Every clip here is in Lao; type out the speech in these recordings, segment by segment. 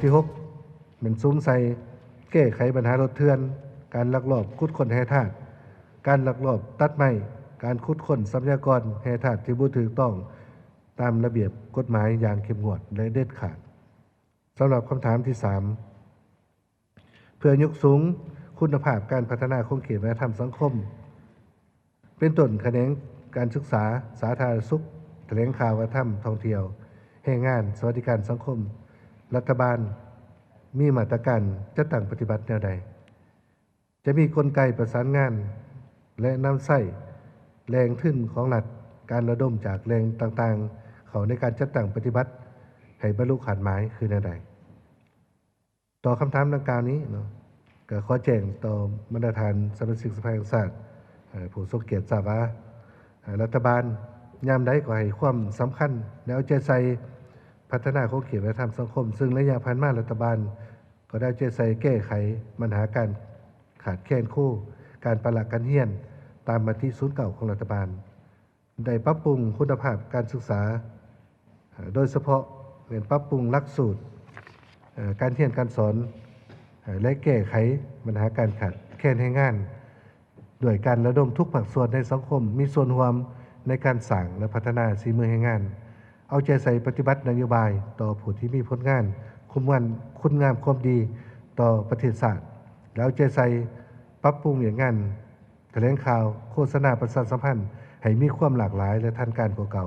ທີຫົກ ແມ່ນສຸມໃສ່ແກ້ໄຂບັນຫາລົດເຖື່ອນ, ການລັກລອບຂຸດຄົ້ນແຮ່ທາດ, ການລັກລອບຕັດໄມ້, ການຂຸດຄົ້ນຊັບພະຍາກອນແຮ່ທາດທີ່ບໍ່ຖືກຕ້ອງຕາມລະບຽບກົດໝາຍຢ່າງເຂັ້ມງວດ ແລະ ເດັດຂາດ. ສຳລັບຄຳຖາມທີສາມ ເພື່ອຍົກສູງຄຸນນະພາບການພັດທະນາຂົງເຂດວັດທະນະທຳສັງຄົມ ເປັນຕົ້ນຂະແໜງການສຶກສາ, ສາທາລະນະສຸກ, ຖະແຫຼງຂ່າວ, ວັດທະນະທຳ, ທ່ອງທ່ຽວ, ແຮງງານ, ສະຫວັດດີການສັງຄົມ, ລັດຖະບານມີມາດຕະການຈັດຕັ້ງປະຕິບັດແນວໃດ? ຈະມີກົນໄກປະສານງານ ແລະ ນຳໃຊ້ແຫຼ່ງທຶນຂອງລັດ, ການລະດົມຈາກແຫຼ່ງຕ່າງໆເຂົ້າໃນການຈັດຕັ້ງປະຕິບັດໃຫ້ບັນລຸຄາດໝາຍຄືແນວໃດ? ຕໍ່ຄຳຖາມດັ່ງກ່າວນີ້ເນາະ ກໍຂໍແຈ້ງຕໍ່ບັນດາທ່ານສະມາຊິກສະພາແຫ່ງຊາດ ເອີ ຜູ້ຊົງກຽດຊາບວ່າ ເອີ ລັດຖະບານຍາມໃດກໍໃຫ້ຄວາມສຳຄັນ ແລະ ເອົາໃຈໃສ່ພັດທະນາຂົງເຂດວັດທະນະທຳສັງຄົມ, ເຊິ່ງໄລຍະຜ່ານມາລັດຖະບານກໍໄດ້ເອົາໃຈໃສ່ແກ້ໄຂບັນຫາການຂາດແຄນຄູ, ການປະລະການຮຽນຕາມມະຕິສູນເກົ້າຂອງລັດຖະບານ. ໄດ້ປັບປຸງຄຸນນະພາບການສຶກສາ, ໂດຍສະເພາະແມ່ນປັບປຸງຫຼັກສູດການຮຽນການສອນ ແລະ ແກ້ໄຂບັນຫາການຂາດແຄນແຮງງານ, ດ້ວຍການລະດົມທຸກພາກສ່ວນໃນສັງຄົມມີສ່ວນຮ່ວມໃນການສ້າງ ແລະ ພັດທະນາສີມືແຮງງານ, ເອົາໃຈໃສ່ປະຕິບັດນະໂຍບາຍຕໍ່ຜູ້ທີ່ມີຜົນງານຄຸນງານ ຄຸນງາມຄວາມດີຕໍ່ປະເທດຊາດ ແລະ ເອົາໃຈໃສ່ປັບປຸງວຽກງານ ຖະແຫຼງຂ່າວ, ໂຄສະນາ, ປະຊາສຳພັນໃຫ້ມີຄວາມຫຼາກຫຼາຍ ແລະ ທັນການກວ່າເກົ່າ.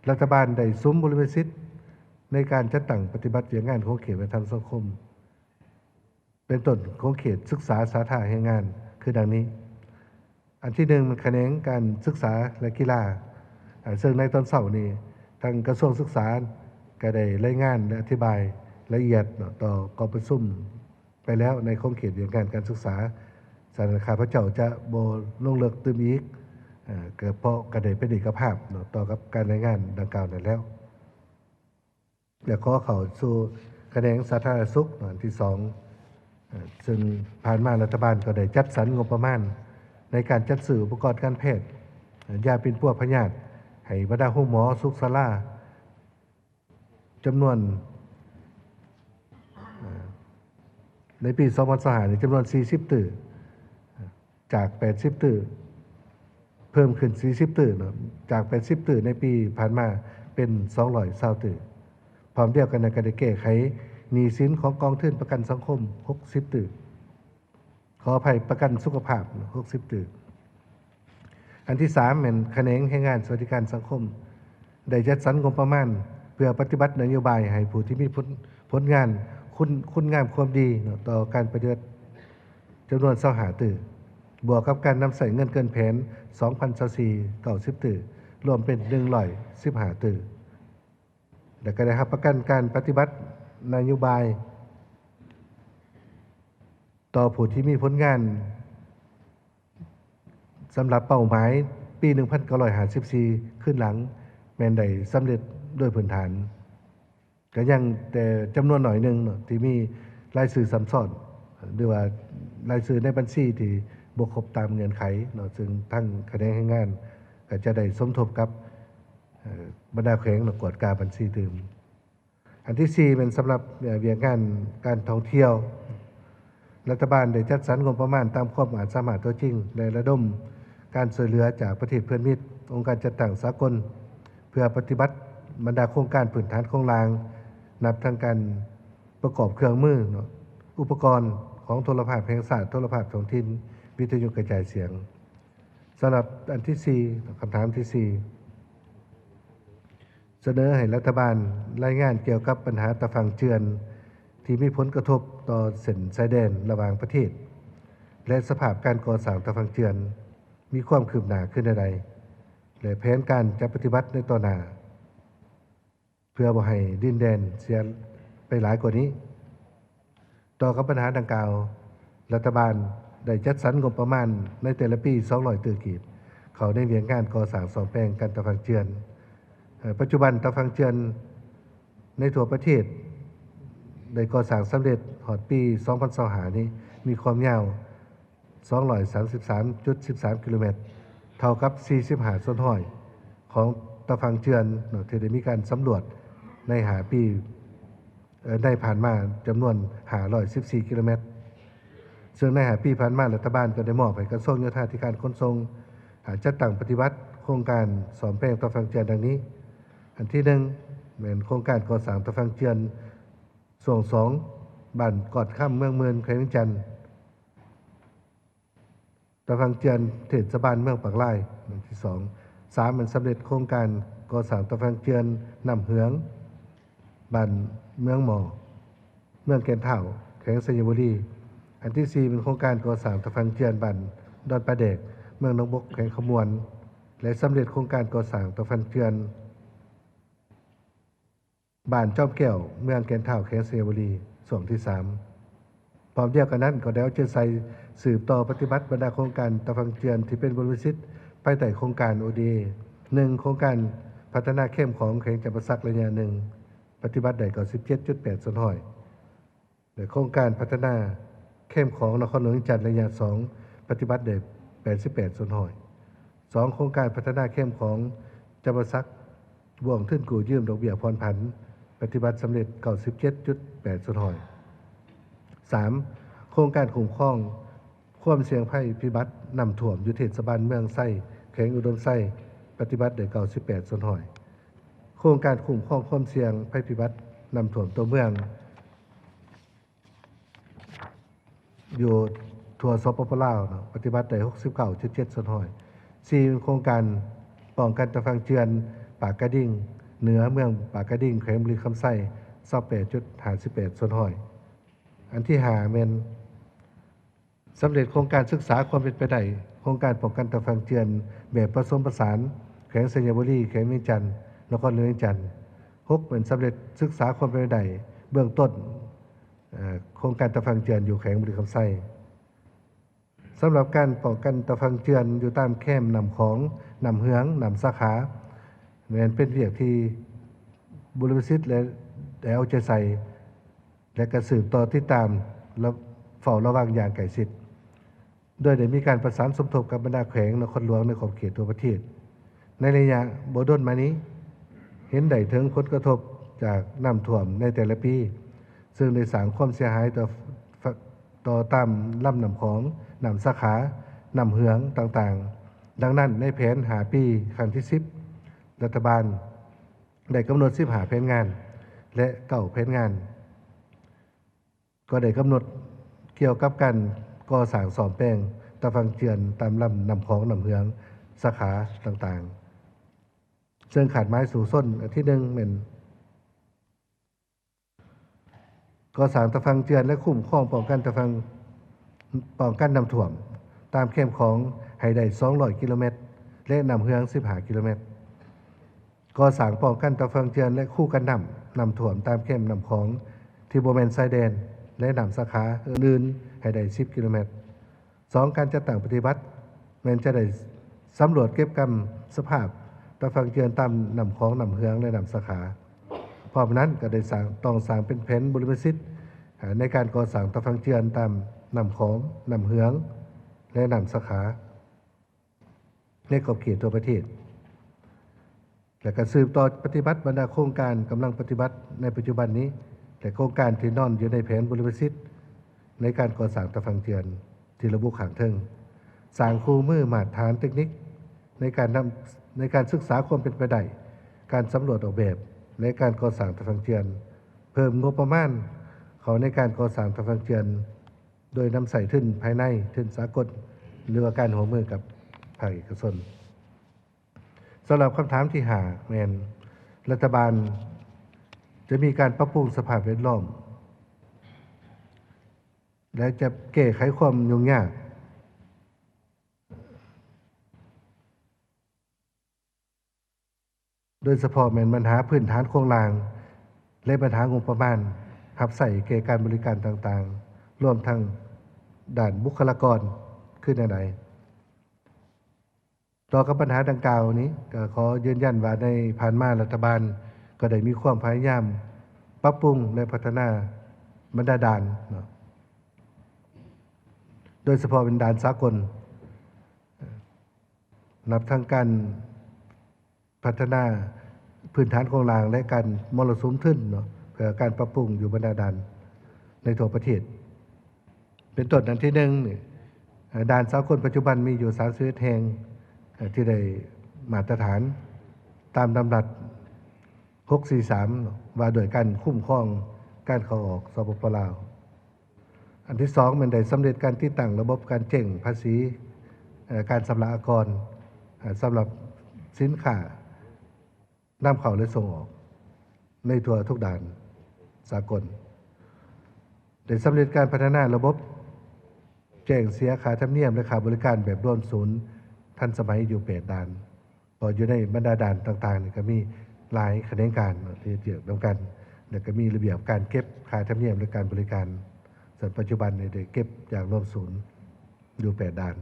ລັດຖະບານໄດ້ສຸມບຸລິມະສິດໃນການຈັດຕັ້ງປະຕິບັດວຽກງານຂົງເຂດວັດທະນະທຳສັງຄົມ ເປັນຕົ້ນຂົງເຂດສຶກສາສາທາແຮງງານ ຄືດັ່ງນີ້. ອັນທີໜຶ່ງ ແມ່ນຂະແໜງການສຶກສາ ແລະ ກິລາ, ເຊິ່ງໃນຕອນເຊົ້ານີ້ ທາງກະຊວງສຶກສາກໍໄດ້ລາຍງານ ແລະ ອະທິບາຍລະອຽດເນາະ ຕໍ່ກອງປະຊຸມ ໄປແລ້ວໃນຂົງເຂດວຽກງານການສຶກສາ. ສະນັ້ນ ຂ້າພະເຈົ້າຈະບໍ່ລົງເລິກຕື່ມອີກ, ເອີ ກໍເພາະກໍໄດ້ເປັນເອກະພາບເນາະ ຕໍ່ກັບການລາຍງານດັ່ງກ່າວນັ້ນແລ້ວ. ແລະ ຂໍເຂົ້າສູ່ຂະແໜງສາທາລະນະສຸກ ອັນທີສອງ ເຊິ່ງຜ່ານມາລັດຖະບານກໍໄດ້ຈັດສັນງົບປະມານໃນການຈັດຊື້ອຸປະກອນການແພດ, ຢາປິ່ນປົວພະຍາດ ໃຫ້ບັນດາໂຮງໝໍ, ສຸກສາລາ ຈຳນວນ ໃນປີສອງພັນຊາວຫ້ານີ້ ຈຳນວນສີ່ສິບຕື້ ຈາກແປດສິບຕື້ ເພີ່ມຂຶ້ນສີ່ສິບຕື້ເນາະ ຈາກແປດສິບຕື້ໃນປີຜ່ານມາເປັນສອງຮ້ອຍຊາວຕື້. ພ້ອມດຽວກັນນັ້ນກໍໄດ້ແກ້ໄຂໜີ້ສິນຂອງກອງທຶນປະກັນສັງຄົມຫົກສິບຕື້. ຂໍອະໄພ, ປະກັນສຸຂະພາບ ຫົກສິບຕື້. ອັນທີສາມ ແມ່ນຂະແໜງແຮງງານສະຫວັດດີການສັງຄົມ ໄດ້ຈັດສັນງົບປະມານເພື່ອປະຕິບັດນະໂຍບາຍໃຫ້ຜູ້ທີ່ມີຜົນ, ຜົນງານຄຸນ, ຄຸນງາມຄວາມດີເນາະ ຕໍ່ການປະຕິບັດຈຳນວນຊາວຫ້າຕື້ ບວກກັບການນຳໃຊ້ເງິນເກີນແຜນສອງພັນຊາວສີ່ ເກົ້າສິບຕື້ ລວມເປັນໜຶ່ງຮ້ອຍສິບຫ້າຕື້. ແລະ ກໍໄດ້ຮັບປະກັນການປະຕິບັດນະໂຍບາຍຕໍ່ຜູ້ທີ່ມີຜົນງານສຳລັບເປົ້າໝາຍປີໜຶ່ງພັນເກົ້າຮ້ອຍຫ້າສິບສີ່ ຄືນຫຼັງ ແມ່ນໄດ້ສຳເລັດໂດຍພື້ນຖານ. ກໍຍັງແຕ່ຈຳນວນໜ້ອຍໜຶ່ງເນາະ ທີ່ມີລາຍຊື່ຊ້ຳຊ້ອນ ຫຼືວ່າລາຍຊື່ໃນບັນຊີທີ່ບໍ່ຄົບຕາມເງື່ອນໄຂເນາະ ເຊິ່ງທາງຂະແໜງແຮງງານກໍຈະໄດ້ສົມທົບກັບ ເອີ ບັນດາແຂວງເນາະ ກວດກາບັນຊີຕື່ມ. ອັນທີສີ່ ແມ່ນສຳລັບ ເອີ ວຽກງານການທ່ອງທ່ຽວ. ລັດຖະບານໄດ້ຈັດສັນງົບປະມານຕາມຄວາມອາດສາມາດຕົວຈິງ ແລະ ລະດົມການຊ່ວຍເຫຼືອຈາກປະເທດເພື່ອນມິດ, ອົງການຈັດຕັ້ງສາກົນ ເພື່ອປະຕິບັດບັນດາໂຄງການພື້ນຖານໂຄງລ່າງ ນັບທັງການປະກອບເຄື່ອງມືເນາະ, ອຸປະກອນຂອງໂທລະພາບແຫ່ງຊາດ, ໂທລະພາບທ້ອງຖິ່ນ, ວິທະຍຸກະຈາຍສຽງ. ສຳລັບອັນທີສີ່ ຄຳຖາມທີສີ່ ສະເໜີໃຫ້ລັດຖະບານລາຍງານກ່ຽວກັບບັນຫາຕາຝັ່ງເຈື່ອນ ທີ່ມີຜົນກະທົບຕໍ່ເສັ້ນຊາຍແດນລະຫວ່າງປະເທດ ແລະ ສະພາບການກໍ່ສ້າງຕາຝັ່ງເຈື່ອນ ມີຄວາມຄືບໜ້າຂຶ້ນແນວໃດ ແລະ ແຜນການຈະປະຕິບັດໃນຕໍ່ໜ້າ ເພື່ອບໍ່ໃຫ້ດິນແດນເສຍໄປຫຼາຍກວ່ານີ້. ຕໍ່ກັບບັນຫາດັ່ງກ່າວ, ລັດຖະບານໄດ້ຈັດສັນງົບປະມານໃນແຕ່ລະປີສອງຮ້ອຍຕື້ກີບ ເຂົ້າໃນວຽກງານກໍ່ສ້າງສ້ອມແປງກັນຕາຝັ່ງເຈື່ອນ. ເອີ ປັດຈຸບັນຕາຝັ່ງເຈື່ອນໃນທົ່ວປະເທດໄດ້ກໍ່ສ້າງສຳເລັດຮອດປີສອງພັນຊາວຫ້ານີ້ ມີຄວາມຍາວ ສອງຮ້ອຍສາມສິບສາມຈຸດສິບສາມກິໂລແມັດ ເທົ່າກັບສີ່ສິບຫ້າສ່ວນຮ້ອຍຂອງຕາຝັ່ງເຈື່ອນເນາະ ທີ່ໄດ້ມີການສຳຫຼວດໃນຫ້າປີ ເອີ ໃນຜ່ານມາຈຳນວນຫ້າຮ້ອຍສິບສີ່ກິໂລແມັດ. ເຊິ່ງໃນຫ້າປີຜ່ານມາ, ລັດຖະບານກໍໄດ້ມອບໃຫ້ກະຊວງໂຍທາທິການຂົນສົ່ງ ອາ ຈັດຕັ້ງປະຕິບັດໂຄງການສ້ອມແປງຕາຝັ່ງເຈື່ອນດັ່ງນີ້. ອັນທີໜຶ່ງ ແມ່ນໂຄງການກໍ່ສ້າງຕາຝັ່ງເຈື່ອນຊ່ວງສອງ ບ້ານກອດຄຳ ເມືອງໝື່ນ ແຂວງວຽງຈັນ. ຕາຝັ່ງເຈື່ອນ ເທດສະບານເມືອງປາກລາຍ. ອັນທີສອງ ສາມ ແມ່ນສຳເລັດໂຄງການກໍ່ສ້າງຕາຝັ່ງເຈື່ອນນ້ຳເຫືອງ ບ້ານເມືອງໝໍ້ ເມືອງແກ່ນທ້າວ ແຂວງໄຊຍະບູລີ. ອັນທີສີ່ ແມ່ນໂຄງການກໍ່ສ້າງຕາຝັ່ງເຈື່ອນ ບ້ານດອນປາແດກ ເມືອງໜອງບົກ ແຂວງຄຳມ່ວນ ແລະ ສຳເລັດໂຄງການກໍ່ສ້າງຕາຝັ່ງເຈື່ອນ ບ້ານຈອມແກ້ວ ເມືອງແກ່ນທ້າວ ແຂວງໄຊຍະບູລີ ຊ່ວງທີສາມ. ພ້ອມດຽວກັນນັ້ນ ກໍໄດ້ເອົາໃຈໃສ່ສືບຕໍ່ປະຕິບັດບັນດາໂຄງການຕາຝັ່ງເຈື່ອນທີ່ເປັນບຸລິມະສິດພາຍໃຕ້ໂຄງການ ໂອ ດີ ເອ ໜຶ່ງ ໂຄງການພັດທະນາແຄມຂອງແຂວງຈຳປາສັກໄລຍະໜຶ່ງ ປະຕິບັດໄດ້ເກົ້າສິບເຈັດຈຸດແປດສ່ວນຮ້ອຍ. ແລະ ໂຄງການພັດທະນາແຄມຂອງນະຄອນຫຼວງວຽງຈັນໄລຍະສອງ ປະຕິບັດໄດ້ແປດສິບແປດສ່ວນຮ້ອຍ. ສອງ ໂຄງການພັດທະນາແຄມຂອງຈຳປາສັກ ວງທຶນກູ້ຢືມດອກເບ້ຍຜ່ອນຜັນ ປະຕິບັດສຳເລັດເກົ້າສິບເຈັດຈຸດແປດສ່ວນຮ້ອຍ. ສາມ ໂຄງການຄຸ້ມຄອງຄວາມສ່ຽງໄພພິບັດນ້ຳຖ້ວມຢູ່ເທດສະບານເມືອງໄຊ ແຂວງອຸດົມໄຊ ປະຕິບັດໄດ້ເກົ້າສິບແປດສ່ວນຮ້ອຍ. ໂຄງການຄຸ້ມຄອງຄວາມສ່ຽງໄພພິບັດນ້ຳຖ້ວມຕົວເມືອງ ຢູ່ທົ່ວ ສປປ ລາວ ເນາະ ປະຕິບັດໄດ້ຫົກສິບເກົ້າຈຸດເຈັດສ່ວນຮ້ອຍ. ສີ່ ໂຄງການປ້ອງກັນຕາຝັ່ງເຈື່ອນປາກກະດິງເໜືອ ເມືອງປາກກະດິງ ແຂວງບໍລິຄຳໄຊ ຊາວແປດຈຸດຫ້າສິບແປດສ່ວນຮ້ອຍ. ອັນທີຫ້າ ແມ່ນ ສຳເລັດໂຄງການສຶກສາຄວາມເປັນໄປໄດ້ ໂຄງການປ້ອງກັນຕາຝັ່ງເຈື່ອນແບບປະສົມປະສານ ແຂວງໄຊຍະບູລີ ແຂວງວຽງຈັນ ນະຄອນຫຼວງວຽງຈັນ. ຫົກ ແມ່ນສຳເລັດສຶກສາຄວາມເປັນໄປໄດ້ເບື້ອງຕົ້ນ ເອີ ໂຄງການຕາຝັ່ງເຈື່ອນຢູ່ແຂວງບໍລິຄຳໄຊ. ສຳລັບການປ້ອງກັນຕາຝັ່ງເຈື່ອນຢູ່ຕາມແຄມນ້ຳຂອງ, ນ້ຳເຫືອງ, ນ້ຳສາຂາ ແມ່ນເປັນວຽກທີ່ບຸລິມະສິດ ແລະ ໄດ້ເອົາໃຈໃສ່ ແລະ ກະສືບຕໍ່ຕິດຕາມ ແລະ ເຝົ້າລະວັງຢ່າງໃກ້ຊິດ, ໂດຍໄດ້ມີການປະສານສົມທົບກັບບັນດາແຂວງນະຄອນຫຼວງໃນຂອບເຂດທົ່ວປະເທດ. ໃນໄລຍະບໍ່ດົນມານີ້ ເຫັນໄດ້ເຖິງຜົນກະທົບຈາກນ້ຳຖ້ວມໃນແຕ່ລະປີ, ເຊິ່ງໄດ້ສ້າງຄວາມເສຍຫາຍຕໍ່ ຕໍ່ຕາມລຳນ້ຳຂອງ, ນ້ຳສາຂາ, ນ້ຳເຫືອງຕ່າງໆ. ດັ່ງນັ້ນ, ໃນແຜນຫ້າປີຄັ້ງທີສິບ ລັດຖະບານ ໄດ້ກຳນົດສິບຫ້າແຜນງານ ແລະ ເກົ້າແຜນງານ ກໍໄດ້ກຳນົດກ່ຽວກັບການກໍ່ສ້າງສ້ອມແປງຕາຝັ່ງເຈື່ອນຕາມລຳນ້ຳຂອງ, ນ້ຳເຫືອງ, ສາຂາຕ່າງໆ ເຊິ່ງຄາດໝາຍສູ້ຊົນ ອັນທີໜຶ່ງ ແມ່ນ ກໍ່ສ້າງຕາຝັ່ງເຈື່ອນ ແລະ ຄຸ້ມຄອງປ້ອງກັນຕາຝັ່ງ ປ້ອງກັນນ້ຳຖ້ວມຕາມແຄມຂອງໃຫ້ໄດ້ສອງຮ້ອຍກິໂລແມັດ ແລະ ນ້ຳເຫືອງສິບຫ້າກິໂລແມັດ. ກໍ່ສ້າງປ້ອງກັນຕາຝັ່ງເຈື່ອນ ແລະ ຄູກັນນ້ຳ ນ້ຳຖ້ວມຕາມແຄມນ້ຳຂອງທີ່ບໍ່ແມ່ນຊາຍແດນ ແລະ ນ້ຳສາຂາອື່ນໆໃຫ້ໄດ້ສິບກິໂລແມັດ. ສອງ ການຈັດຕັ້ງປະຕິບັດ ແມ່ນຈະໄດ້ສຳຫຼວດເກັບກຳສະພາບຕາຝັ່ງເຈື່ອນຕາມນ້ຳຂອງ, ນ້ຳເຫືອງ ແລະ ນ້ຳສາຂາ. ພ້ອມນັ້ນກໍໄດ້ສ້າງ, ຕ້ອງສ້າງເປັນແຜນບຸລິມະສິດ ເອີ ໃນການກໍ່ສ້າງຕາຝັ່ງເຈື່ອນຕາມນ້ຳຂອງ, ນ້ຳເຫືອງ ແລະ ນ້ຳສາຂາ ໃນຂອບເຂດທົ່ວປະເທດ. ແລະ ກະສືບຕໍ່ປະຕິບັດບັນດາໂຄງການກຳລັງປະຕິບັດໃນປັດຈຸບັນນີ້ ແລະ ໂຄງການທີ່ນອນຢູ່ໃນແຜນບຸລິມະສິດໃນການກໍ່ສ້າງຕາຝັ່ງເຈື່ອນທີ່ລະບຸຂ້າງເທິງ, ສ້າງຄູ່ມືມາດຖານເຕັກນິກໃນການນຳ, ໃນການສຶກສາຄວາມເປັນໄປໄດ້, ການສຳຫຼວດອອກແບບ ແລະ ການກໍ່ສ້າງຕາຝັ່ງເຈື່ອນ, ເພີ່ມງົບປະມານເຂົ້າໃນການກໍ່ສ້າງຕາຝັ່ງເຈື່ອນ ໂດຍນຳໃຊ້ທຶນພາຍໃນ, ທຶນສາກົນ ຫຼືວ່າການຮ່ວມມືກັບພາກເອກະຊົນ. ສຳລັບຄຳຖາມທີຫ້າ ແມ່ນ ລັດຖະບານຈະມີການປັບປຸງສະພາບແວດລ້ອມ ແລະ ຈະແກ້ໄຂຄວາມຫຍຸ້ງຍາກ ໂດຍສະເພາະແມ່ນບັນຫາພື້ນຖານໂຄງລ່າງ ແລະ ບັນຫາງົບປະມານຮັບໃຊ້ແກ່ການບໍລິການຕ່າງໆ, ລວມທັງດ້ານບຸກຄະລາກອນ ຄືແນວໃດ. ຕໍ່ກັບບັນຫາດັ່ງກ່າວນີ້, ກໍຂໍຢືນຢັນວ່າໃນຜ່ານມາລັດຖະບານກໍໄດ້ມີຄວາມພະຍາຍາມປັບປຸງ ແລະ ພັດທະນາບັນດາດ້ານເນາະ, ໂດຍສະເພາະເປັນດ້ານສາກົນ. ນັບທັງການພັດທະນາພື້ນຖານໂຄງລ່າງ ແລະ ການມໍລະສຸມທຶນເນາະ, ເພື່ອການປັບປຸງຢູ່ບັນດາດ່ານໃນທົ່ວປະເທດ. ເປັນຕົ້ນ, ອັນທີໜຶ່ງນີ້ ເອີ່ ດ່ານສາກົນປັດຈຸບັນມີຢູ່ສາມສິບເອັດແຫ່ງ ເອີ່ ທີ່ໄດ້ມາດຕະຖານຕາມດຳລັດຫົກສີ່ສາມ ວ່າດ້ວຍການຄຸ້ມຄອງການເຂົ້າອອກ ສປປ ລາວ. ອັນທີສອງ ແມ່ນໄດ້ສຳເລັດການຕິດຕັ້ງລະບົບການແຈ້ງພາສີ ເອີ່ ການຊຳລະອາກອນ ເອີ່ ສຳລັບສິນຄ້ານຳເຂົ້າ ແລະ ສົ່ງອອກໃນທົ່ວທຸກດ່ານສາກົນ. ໄດ້ສຳເລັດການພັດທະນາລະບົບແຈ້ງເສຍຄ່າທຳນຽມ ແລະ ຄ່າບໍລິການແບບລວມສູນທັນສະໄໝຢູ່ແປດດ່ານ. ເພາະຢູ່ໃນບັນດາດ່ານຕ່າງໆນີ້ ກໍມີຫຼາຍຂະແໜງການເນາະ ທີ່ເຮັດວຽກນຳກັນ ແລ້ວກໍມີລະບຽບການເກັບຄ່າທຳນຽມ ແລະ ການບໍລິການ. ສ່ວນປັດຈຸບັນນີ້ໄດ້ເກັບຢ່າງລວມສູນຢູ່ແປດດ່ານ.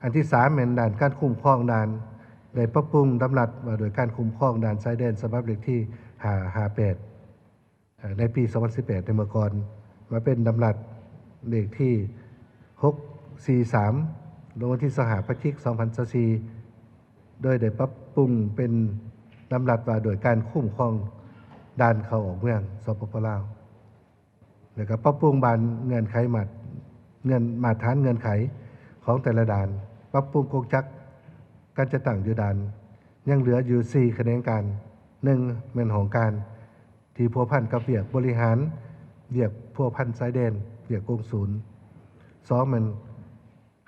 ອັນທີສາມ ແມ່ນດ້ານການຄຸ້ມຄອງດ່ານ, ໄດ້ປັບປຸງດຳລັດວ່າດ້ວຍການຄຸ້ມຄອງດ່ານຊາຍແດນ ສະບັບເລກທີຫ້າຫ້າແປດ ເອີ່ ໃນປີສອງພັນສິບແປດ ໃນເມື່ອກ່ອນ ມາເປັນດຳລັດເລກທີຫົກສີ່ສາມ ລົງວັນທີຊາວຫ້າ ພະຈິກ ສອງພັນຊາວສີ່ ໂດຍໄດ້ປັບປຸງເປັນດຳລັດວ່າດ້ວຍການຄຸ້ມຄອງດ່ານເຂົ້າອອກເມືອງ ສປປ ລາວ ແລ້ວກໍປັບປຸງບາງເງື່ອນໄຂມາດ ເງື່ອນ ມາດຖານເງື່ອນໄຂຂອງແຕ່ລະດ່ານ, ປັບປຸງກົງຈັກການຈັດຕັ້ງຢູ່ດ່ານ. ຍັງເຫຼືອຢູ່ສີ່ຂະແໜງການ, ໜຶ່ງ ແມ່ນຫ້ອງການ ທີ່ພົວພັນກັບວຽກບໍລິຫານ, ວຽກພົວພັນຊາຍແດນ, ວຽກກົງສູນ. ສອງ ແມ່ນ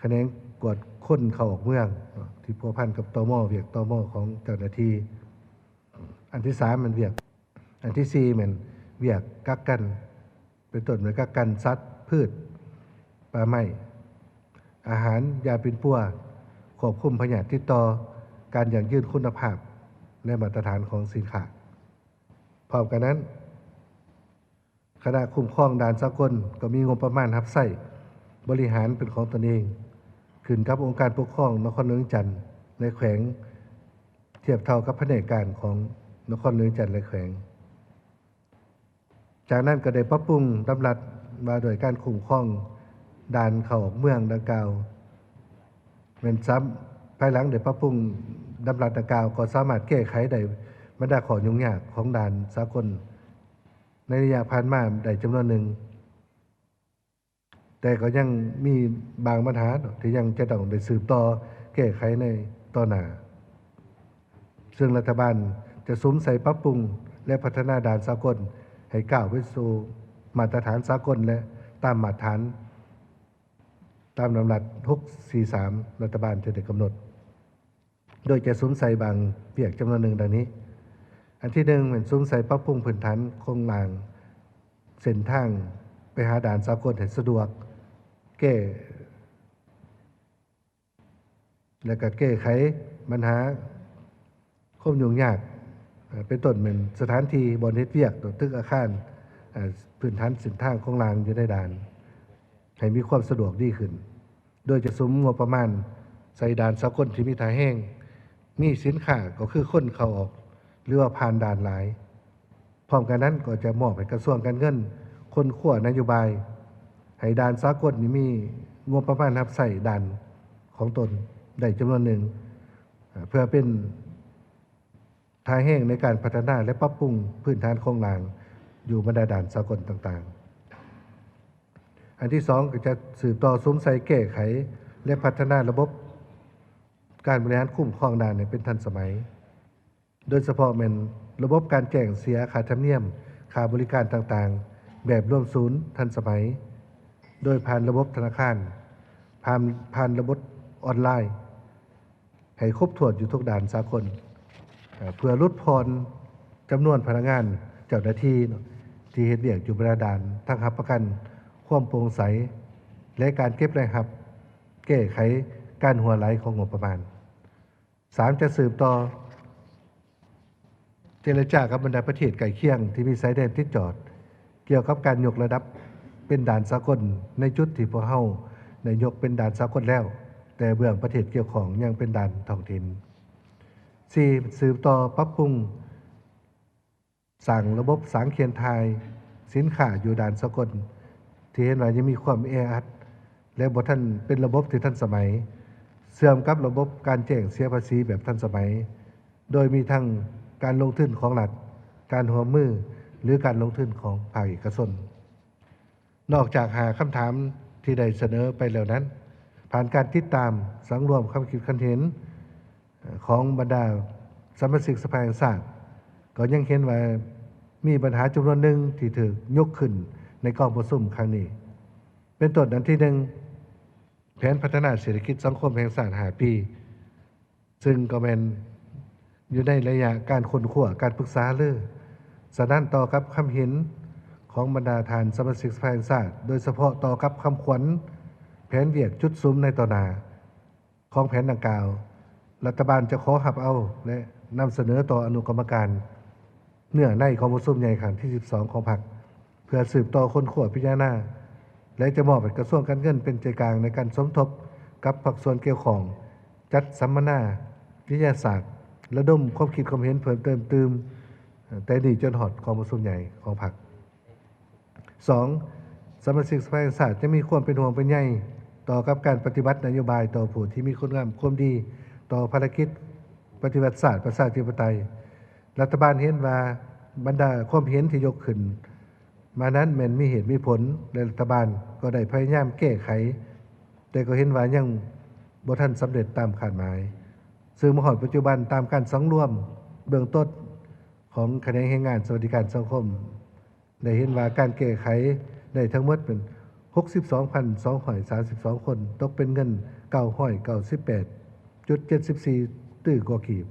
ຂະແໜງກວດຄົນເຂົ້າອອກເມືອງ ທີ່ພົວພັນກັບ ຕມ ວຽກ ຕມ ຂອງເຈົ້າໜ້າທີ່. ອັນທີສາມ ແມ່ນວຽກ ອັນທີສີ່ ແມ່ນວຽກກັກກັນ ເປັນຕົ້ນແມ່ນກັກກັນສັດ, ພືດ, ປ່າໄມ້, ອາຫານ, ຢາປິ່ນປົວ, ຄວບຄຸມພະຍາດຕິດຕໍ່, ການຢັ້ງຢືນຄຸນນະພາບ ແລະ ມາດຕະຖານຂອງສິນຄ້າ. ພ້ອມກັນນັ້ນ, ຄະນະຄຸ້ມຄອງດ່ານສາກົນກໍມີງົບປະມານຮັບໃຊ້ບໍລິຫານເປັນຂອງຕົນເອງ, ຂຶ້ນກັບອົງການປົກຄອງນະຄອນຫຼວງວຽງຈັນ ແລະ ແຂວງ, ທຽບເທົ່າກັບພະແນກການຂອງນະຄອນຫຼວງວຽງຈັນ ແລະ ແຂວງ. ຈາກນັ້ນກໍໄດ້ປັບປຸງດຳລັດວ່າດ້ວຍການຄຸ້ມຄອງດ່ານເຂົ້າອອກເມືອງດັ່ງກ່າວ. ແມ່ນຊ້ຳ ພາຍຫຼັງໄດ້ປັບປຸງດຳລັດດັ່ງກ່າວ ກໍສາມາດແກ້ໄຂໄດ້ບັນດາຂໍ້ຫຍຸ້ງຍາກຂອງດ່ານສາກົນໃນໄລຍະຜ່ານມາໄດ້ຈຳນວນໜຶ່ງ. ແຕ່ກໍຍັງມີບາງບັນຫາເນາະ ທີ່ຍັງຈະຕ້ອງໄດ້ສືບຕໍ່ແກ້ໄຂໃນຕໍ່ໜ້າ, ເຊິ່ງລັດຖະບານຈະສຸມໃສ່ປັບປຸງ ແລະ ພັດທະນາດ່ານສາກົນໃຫ້ກ້າວໄປສູ່ມາດຕະຖານສາກົນ ແລະ ຕາມມາດຖານ ຕາມດຳລັດຫົກສີ່ສາມ ລັດຖະບານຈະໄດ້ກຳນົດ. ໂດຍຈະສຸມໃສ່ບາງວຽກຈຳນວນໜຶ່ງດັ່ງນີ້. ອັນທີໜຶ່ງ ແມ່ນສຸມໃສ່ປັບປຸງພື້ນຖານໂຄງລ່າງເສັ້ນທາງໄປຫາດ່ານສາກົນໃຫ້ສະດວກ, ແກ້ ແລະ ກະແກ້ໄຂບັນຫາຄວາມຫຍຸ້ງຍາກ, ເປັນຕົ້ນແມ່ນສະຖານທີ່ບ່ອນເຮັດວຽກ, ຕຶກອາຄານ, ພື້ນຖານເສັ້ນທາງໂຄງລ່າງຢູ່ໃນດ່ານ ໃຫ້ມີຄວາມສະດວກດີຂຶ້ນ. ໂດຍຈະສຸມງົບປະມານໃສ່ດ່ານສາກົນທີ່ມີທ່າແຮງ, ມີສິນຄ້າກໍຄືຄົນເຂົ້າອອກ ຫຼືວ່າຜ່ານດ່ານຫຼາຍ. ພ້ອມກັນນັ້ນກໍຈະມອບໃຫ້ກະຊວງການເງິນຄົ້ນຄວ້ານະໂຍບາຍ ໃຫ້ດ່ານສາກົນນີ້ມີງົບປະມານຮັບໃຊ້ດ່ານຂອງຕົນໄດ້ຈຳນວນໜຶ່ງ, ເພື່ອເປັນ ທ່າແຮງໃນການພັດທະນາ ແລະ ປັບປຸງພື້ນຖານໂຄງລ່າງຢູ່ບັນດາດ່ານສາກົນຕ່າງໆ. ອັນທີສອງ ກໍຈະສືບຕໍ່ສຸມໃສ່ແກ້ໄຂ ແລະ ພັດທະນາລະບົບການບໍລິຫານຄຸ້ມຄອງດ່ານໃຫ້ເປັນທັນສະໄໝ, ໂດຍສະເພາະແມ່ນລະບົບການແຈ້ງເສຍຄ່າທຳນຽມ, ຄ່າບໍລິການຕ່າງໆ ແບບລວມສູນທັນສະໄໝ, ໂດຍຜ່ານລະບົບທະນາຄານ, ຜ່ານ ຜ່ານລະບົບອອນລາຍ ໃຫ້ຄົບຖ້ວນຢູ່ທຸກດ່ານສາກົນ, ເພື່ອຫຼຸດຜ່ອນຈຳນວນພະນັກງານເຈົ້າໜ້າທີ່ເນາະ ທີ່ເຮັດວຽກຢູ່ບັນດາດ່ານ, ທັງຮັບປະກັນຄວາມໂປ່ງໃສ ແລະ ການເກັບລາຍຮັບ, ແກ້ໄຂການຮົ່ວໄຫຼຂອງງົບປະມານ. ສາມ ຈະສືບຕໍ່ ເຈລະຈາກັບບັນດາປະເທດໃກ້ຄຽງທີ່ມີຊາຍແດນຕິດຈອດ ກ່ຽວກັບການຍົກລະດັບເປັນດ່ານສາກົນ ໃນຈຸດທີ່ພວກເຮົາໄດ້ຍົກເປັນດ່ານສາກົນແລ້ວ, ແຕ່ເບື້ອງປະເທດກ່ຽວຂ້ອງຍັງເປັນດ່ານທ້ອງຖິ່ນ. ສີ່ ສືບຕໍ່ປັບປຸງ ສ້າງລະບົບສາງເຄນຖ່າຍສິນຄ້າຢູ່ດ່ານສາກົນ ທີ່ເຫັນວ່າຍັງມີຄວາມແອອັດ ແລະ ບໍ່ທັນເປັນລະບົບທີ່ທັນສະໄໝ, ເຊື່ອມກັບລະບົບການແຈ້ງເສຍພາສີແບບທັນສະໄໝ, ໂດຍມີທັງການລົງທຶນຂອງລັດ, ການຮ່ວມມື ຫຼືການລົງທຶນຂອງພາກເອກະຊົນ. ນອກຈາກຫ້າຄຳຖາມທີ່ໄດ້ສະເໜີໄປແລ້ວນັ້ນ, ຜ່ານການຕິດຕາມສັງລວມຄຳຄິດຄຳເຫັນຂອງບັນດາສະມາຊິກສະພາແຫ່ງຊາດ, ກໍຍັງເຫັນວ່າມີບັນຫາຈຳນວນໜຶ່ງທີ່ຖືກຍົກຂຶ້ນໃນກອງປະຊຸມຄັ້ງນີ້ ເປັນຕົ້ນ, ອັນທີໜຶ່ງ ແຜນພັດທະນາເສດຖະກິດສັງຄົມແຫ່ງຊາດຫ້າປີ, ຊຶ່ງກໍແມ່ນຢູ່ໃນໄລຍະການຄົ້ນຄວ້າ, ການປຶກສາຫາລື. ສະນັ້ນ, ຕໍ່ກັບຄຳເຫັນຂອງບັນດາທ່ານສະມາຊິກສະພາແຫ່ງຊາດ, ໂດຍສະເພາະຕໍ່ກັບຄຳຂວັນແຜນວຽກຈຸດສຸມໃນຕໍ່ໜ້າຂອງແຜນດັ່ງກ່າວ, ລັດຖະບານຈະຂໍຮັບເອົາ ແລະ ນຳສະເໜີຕໍ່ອະນຸກຳມະການເນື້ອໃນກອງປະຊຸມໃຫຍ່ຄັ້ງທີສິບສອງຂອງພັກ ເພື່ອສືບຕໍ່ຄົ້ນຄວ້າພິຈາລະນາ ແລະ ຈະມອບໃຫ້ກະຊວງການເງິນເປັນໃຈກາງໃນການສົມທົບກັບພາກສ່ວນກ່ຽວຂ້ອງ, ຈັດສຳມະນາວິທະຍາສາດ, ລະດົມຄວາມຄິດຄວາມເຫັນເພີ່ມເຕີມຕື່ມ, ແຕ່ນີ້ຈົນຮອດກອງປະຊຸມໃຫຍ່ຂອງພັກ. ສອງ, ສະມາຊິກສະພາແຫ່ງຊາດຈະມີຄວາມເປັນຫ່ວງເປັນໃຍຕໍ່ກັບການປະຕິບັດນະໂຍບາຍຕໍ່ຜູ້ທີ່ມີຄຸນງາມຄວາມດີຕໍ່ພາລະກິດປະຕິວັດຊາດປະຊາທິປະໄຕ. ລັດຖະບານເຫັນວ່າບັນດາຄວາມເຫັນທີ່ຍົກຂຶ້ນມານັ້ນແມ່ນມີເຫດມີຜົນ ແລະ ລັດຖະບານກໍໄດ້ພະຍາຍາມແກ້ໄຂ, ແຕ່ກໍເຫັນວ່າຍັງບໍ່ທັນສຳເລັດຕາມຄາດໝາຍ. ເຊິ່ງມາຮອດປັດຈຸບັນ, ຕາມການສັງລວມເບື້ອງຕົ້ນຂອງຂະແໜງແຮງງານສະຫວັດດີການສັງຄົມ ໄດ້ເຫັນວ່າການແກ້ໄຂໄດ້ທັງໝົດເປັນຫົກສິບສອງພັນສອງຮ້ອຍສາມສິບສອງຄົນ, ຕົກເປັນເງິນເກົ້າຮ້ອຍເກົ້າສິບແປດຈຸດເຈັດສິບສີ່ຕື້ກວ່າກີບ,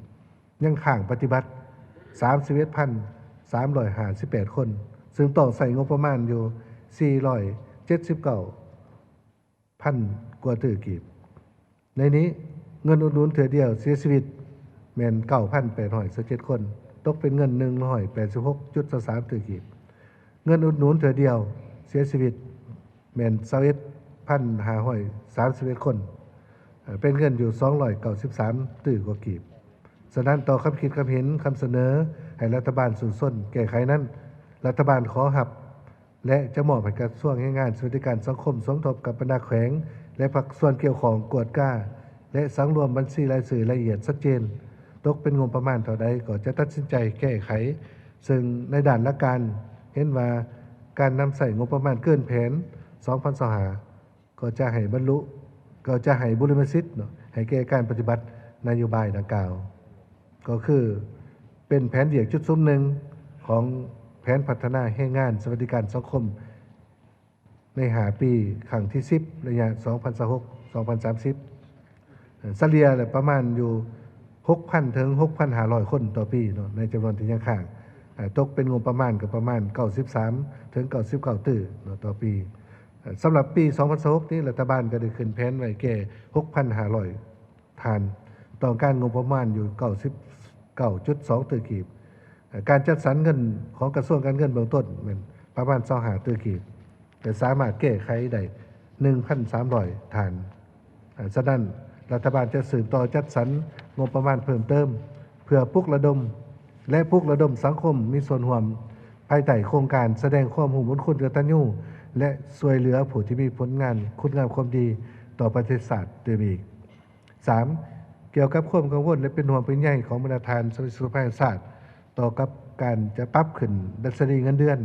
ຍັງຄ້າງປະຕິບັດສາມສິບເອັດພັນສາມຮ້ອຍຫ້າສິບແປດຄົນ, ເຊິ່ງຕ້ອງໃຊ້ງົບປະມານຢູ່ສີ່ຮ້ອຍເຈັດສິບເກົ້າ ພັນກວ່າຕື້ກີບ. ໃນນີ້, ເງິນອຸດໜູນເທື່ອດຽວເສຍຊີວິດແມ່ນເກົ້າພັນແປດຮ້ອຍຊາວເຈັດຄົນ, ຕົກເປັນເງິນໜຶ່ງຮ້ອຍແປດສິບຫົກຈຸດຊາວສາມຕື້ກີບ. ເງິນອຸດໜູນເທື່ອດຽວເສຍຊີວິດແມ່ນຊາວເອັດພັນຫ້າຮ້ອຍສາມສິບເອັດຄົນ, ເປັນເງິນຢູ່ສອງຮ້ອຍເກົ້າສິບສາມຕື້ກວ່າກີບ. ສະນັ້ນ, ຕໍ່ຄຳຄິດຄຳເຫັນ, ຄຳສະເໜີໃຫ້ລັດຖະບານສູ້ຊົນແກ້ໄຂນັ້ນ, ລັດຖະບານຂໍຮັບ ແລະ ຈະມອບໃຫ້ກະຊວງແຮງງານ ສະຫວັດດີການສັງຄົມ ສົມທົບກັບບັນດາແຂວງ ແລະ ພາກສ່ວນກ່ຽວຂ້ອງກວດກາ ແລະ ສັງລວມບັນຊີລາຍຊື່ລະອຽດຊັດເຈນ, ຕົກເປັນງົບປະມານເທົ່າໃດກໍຈະຕັດສິນໃຈແກ້ໄຂ. ເຊິ່ງໃນດ້ານຫຼັກການເຫັນວ່າ ການນຳໃຊ້ງົບປະມານເກີນແຜນສອງພັນຊາວຫ້າ ກໍຈະໃຫ້ບັນລຸ, ກໍຈະໃຫ້ບຸລິມະສິດເນາະ ໃຫ້ແກ່ການປະຕິບັດນະໂຍບາຍດັ່ງກ່າວ. ກໍຄືເປັນແຜນວຽກຈຸດສຸມໜຶ່ງຂອງແຜນພັດທະນາແຮງງານສະຫວັດດີການສັງຄົມໃນຫ້າປີ ຄັ້ງທີສິບ ໄລຍະສອງພັນຊາວຫົກ ສອງພັນສາມສິບ ສະເລ່ຍແລ້ວປະມານຢູ່ຫົກພັນເຖິງຫົກພັນຫ້າຮ້ອຍຄົນຕໍ່ປີເນາະ ໃນຈຳນວນທີ່ຍັງຄ້າງ, ຕົກເປັນງົບປະມານກໍປະມານເກົ້າສິບສາມເຖິງເກົ້າສິບເກົ້າຕື້ເນາະຕໍ່ປີ. ສຳລັບປີສອງພັນຊາວຫົກນີ້ ລັດຖະບານກໍໄດ້ຂຶ້ນແຜນໄວ້ແກ່ຫົກພັນຫ້າຮ້ອຍ ທ່ານ, ຕ້ອງການງົບປະມານຢູ່ເກົ້າສິບເກົ້າຈຸດສອງຕື້ກີບ. ການຈັດສັນເງິນຂອງກະຊວງການເງິນເບື້ອງຕົ້ນແມ່ນປະມານຊາວຫ້າຕື້ກີບ, ແຕ່ສາມາດແກ້ໄຂໄດ້ໜຶ່ງພັນສາມຮ້ອຍທ່ານ. ສະນັ້ນ, ລັດຖະບານຈະສືບຕໍ່ຈັດສັນງົບປະມານເພີ່ມເຕີມ ເພື່ອປຸກລະດົມ ແລະ ປຸກລະດົມສັງຄົມມີສ່ວນຮ່ວມ ພາຍໃຕ້ໂຄງການສະແດງຄວາມຮູ້ບຸນຄຸນກະຕັນຍູ ແລະ ຊ່ວຍເຫຼືອຜູ້ທີ່ມີຜົນງານຄຸນງາມຄວາມດີຕໍ່ປະເທດຊາດຕື່ມອີກ. ສາມ, ກ່ຽວກັບຄວາມກັງວົນ ແລະ ເປັນຫ່ວງເປັນໃຍຂອງບັນດາທ່ານສະມາຊິກສະພາແຫ່ງຊາດ ຕໍ່ກັບການຈະປັບຂຶ້ນດັດຊະນີເງິນເດືອນ,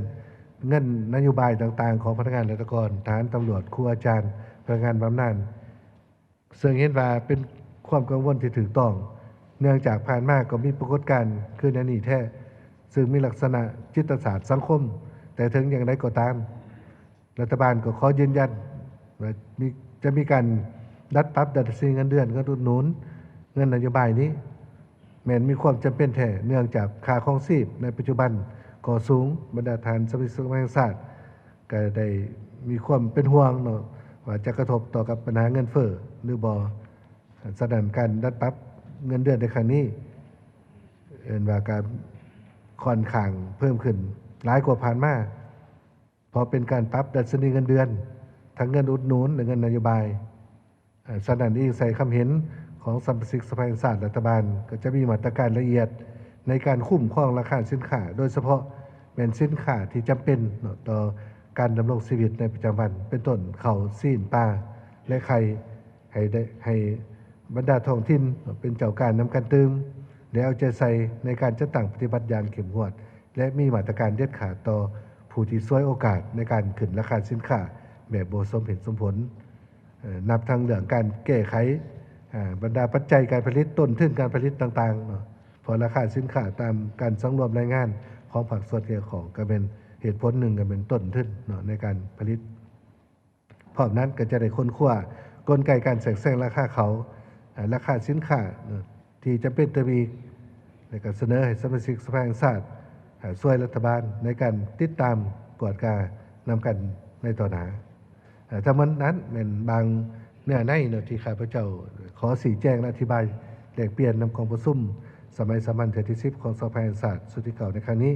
ເງິນນະໂຍບາຍຕ່າງໆຂອງພະນັກງານລັດຖະກອນ, ທະຫານ, ຕຳຫຼວດ, ຄູອາຈານ, ພະນັກງານບຳນານ, ເຊິ່ງເຫັນວ່າເປັນຄວາມກັງວົນທີ່ຖືກຕ້ອງ, ເນື່ອງຈາກຜ່ານມາກໍມີປາກົດການຄືແນວນີ້ແທ້, ເຊິ່ງມີລັກສະນະຈິດຕະສາດສັງຄົມ, ແຕ່ເຖິງຢ່າງໃດກໍຕາມ, ລັດຖະບານກໍຂໍຢືນຢັນວ່າມີ, ຈະມີການດັດປັບດັດຊະນີເງິນເດືອນ, ເງິນອຸດໜູນ, ເງິນນະໂຍບາຍນີ້ ແມ່ນມີຄວາມຈຳເປັນແທ້, ເນື່ອງຈາກຄ່າຄອງຊີບໃນປັດຈຸບັນກໍສູງ, ບັນດາທ່ານສະມາຊິກສະພາແຫ່ງຊາດກໍໄດ້ມີຄວາມເປັນຫ່ວງເນາະ ວ່າຈະກະທົບຕໍ່ກັບບັນຫາເງິນເຟີ້ຫຼືບໍ່. ສະນັ້ນ ການດັດປັບເງິນເດືອນໃນຄັ້ງນີ້ ເອີ້ນວ່າກໍຄ່ອນຂ້າງເພີ່ມຂຶ້ນຫຼາຍກວ່າຜ່ານມາ. ເພາະເປັນການປັບດັດຊະນີເງິນເດືອນ, ທັງເງິນອຸດໜູນ ແລະ ເງິນນະໂຍບາຍ. ສະນັ້ນ, ອີງໃສ່ຄຳເຫັນຂອງສະມາຊິກສະພາແຫ່ງຊາດ, ລັດຖະບານກໍຈະມີມາດຕະການລະອຽດໃນການຄຸ້ມຄອງລາຄາສິນຄ້າ, ໂດຍສະເພາະແມ່ນສິນຄ້າທີ່ຈຳເປັນເນາະ ຕໍ່ການດຳລົງຊີວິດໃນປະຈຳວັນ, ເປັນຕົ້ນເຂົ້າ, ຊີ້ນ, ປາ ແລະ ໄຂ່, ໃຫ້ໄດ້, ໃຫ້ບັນດາທ້ອງຖິ່ນເປັນເຈົ້າການນຳກັນຕື່ມ ແລະ ເອົາໃຈໃສ່ໃນການຈັດຕັ້ງປະຕິບັດຢ່າງເຂັ້ມງວດ. ແລະ ມີມາດຕະການເດັດຂາດຕໍ່ຜູ້ທີ່ສວຍໂອກາດໃນການຂຶ້ນລາຄາສິນຄ້າແບບບໍ່ສົມເຫດສົມຜົນ, ເອີ່ ນັບທັງເລື່ອງການແກ້ໄຂ ເອີ່ ບັນດາປັດໄຈການຜະລິດ, ຕົ້ນທຶນການຜະລິດຕ່າງໆເນາະ, ເພາະລາຄາສິນຄ້າຕາມການສັງລວມລາຍງານຂອງພາກສ່ວນກ່ຽວຂ້ອງກໍແມ່ນເຫດຜົນໜຶ່ງ, ກໍແມ່ນຕົ້ນທຶນເນາະໃນການຜະລິດ. ພ້ອມນັ້ນກໍຈະໄດ້ຄົ້ນຄວ້າກົນໄກການແຊກແຊງລາຄາເຂົ້າ, ເອີ່ ລາຄາສິນຄ້າເນາະ ທີ່ຈຳເປັນເຕີມອີກ ແລະ ກໍສະເໜີໃຫ້ສະມາຊິກສະພາແຫ່ງຊາດ ເອີ່ ຊ່ວຍລັດຖະບານໃນການຕິດຕາມກວດການຳກັນໃນຕໍ່ໜ້າ. ເອີ່ ທັງໝົດນັ້ນແມ່ນບາງເນື້ອໃນເນາະ ທີ່ຂ້າພະເຈົ້າຂໍຊີ້ແຈງ ແລະ ອະທິບາຍແລກປ່ຽນນຳກອງປະຊຸມສະໄໝສາມັນເທື່ອທີສິບຂອງສະພາແຫ່ງຊາດຊຸດທີເກົ້າໃນຄັ້ງນີ້.